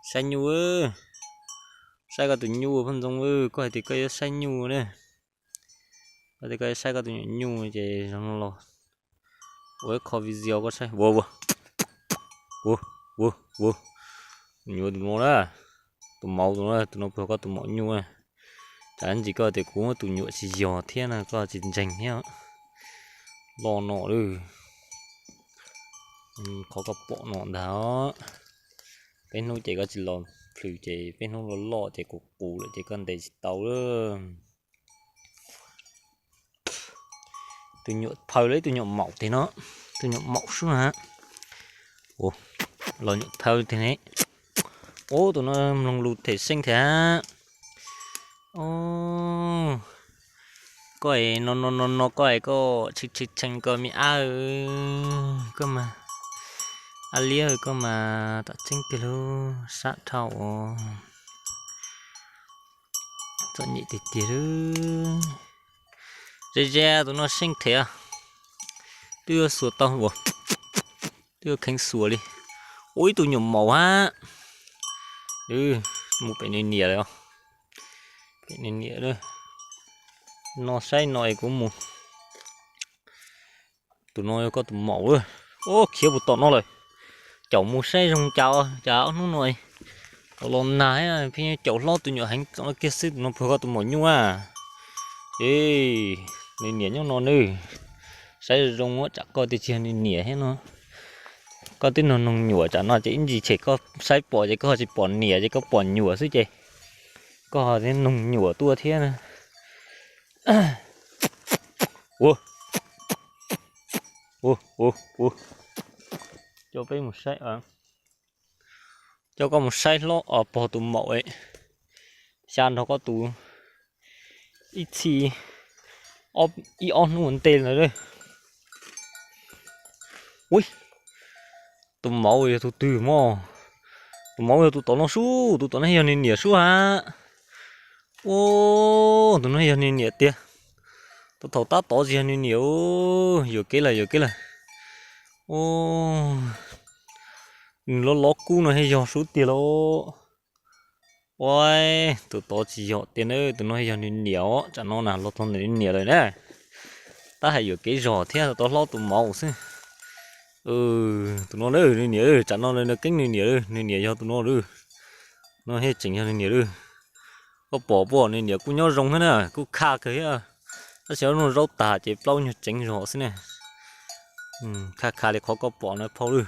Saib nyuj, saib koj tus nyuj phooj ntxoog, koj hais tias koj yuav saib nyuj ne. Koj tias koj yuav saib koj tus nyuam nyuj ces zoo no los ua ib qho video koj saib. Ua ua ua ua, nyuam tus no na, tus maum tus no, tus no puas yog koj tus maum nyuj na? Tsam ntsis koj tias kuv muab tus nyuam tsis yog thiab na, koj tsis ntseeg thiab. Loj no lawm, qhov koj pom no ntag. Peb hnub ces koj tsis los plhws ces peb hnub loj loj ces kuv qus lawm ces koj ntes tsis tau lawm. Tus nyuam phaw los ib tug nyuam maum tes no, tus nyuam maum sub na. Los nyuam phaw tes ne. Ub, tus no mloog lus them seej thiab. Koj es no no no no koj es koj tshee tshee tshee koj me ab, koj mas, ab liab koj mas tam tseeb tiag lub sab dhau. Txom nyem tiag tiag. Ze ze tus no seej thiab. Twb yuav xuas tau, twb yuav kheev xuas li. Ua ib tug nyuam maum hab. Mus pem nws niam lawm. Pem nws niam, no saib no es kuv mus. Tus no yog koj tus maum. Ub, khiav puag tom no lawm. Caum mus saib zoo cas, cas ob hnub no tau los nag, pheej caum hlob tus nyuam heev txom no kiag xwb, tus no puas yog koj tus maum nyuj a? Nws niam nyob no nawb. Saib zoo zoo tsam koj twb tsis yog nws niam thiab no. Koj twb noog noog nyuam tsam no ces ib ntsis tshem koj saib pom ces koj tsis pom niam ces koj pom nyuam xwb ces koj noog nyuam tuaj thiab na. Ua, ua, ua, ua. Coj peb mus saib, coj koj mus saib hlob os, pog tus maum, xya nrog koj tus ib txhij ib ob hnub ua ntej lawm. Ub, tus maum yog tus twg mog? Tus maum yog tus tom no sub, tus tom no yog nws niam sub hab. Ub, tus no yog nws niam tiag. Thaum tab tom tsis yog nws niam. Yuam kev lawm, yuam kev lawm. Ub, nws lov lov kub no thiaj yog sub tiag lauj. Ua, tus tod tsis yog tiag na, tus no yog nws niam os, tsam no na los txog ntawm nws niam lawm na. Tab hais yuam kev zog thiab tau hlob tus maum xwb. Tus no na nws niam, tsam no na keeb nws niam, nws niam yog tus no lawm. No thiaj tseem yog nws niam lawm. Koj pom puas, nws niam kuj nyob zoo thiab na, kuj khaj kawg thiab. Tab sis noj zaub tag ces plaub nyuag tseev zog xwb ne. Khaj khaj li qhov koj pom na phauj lawm.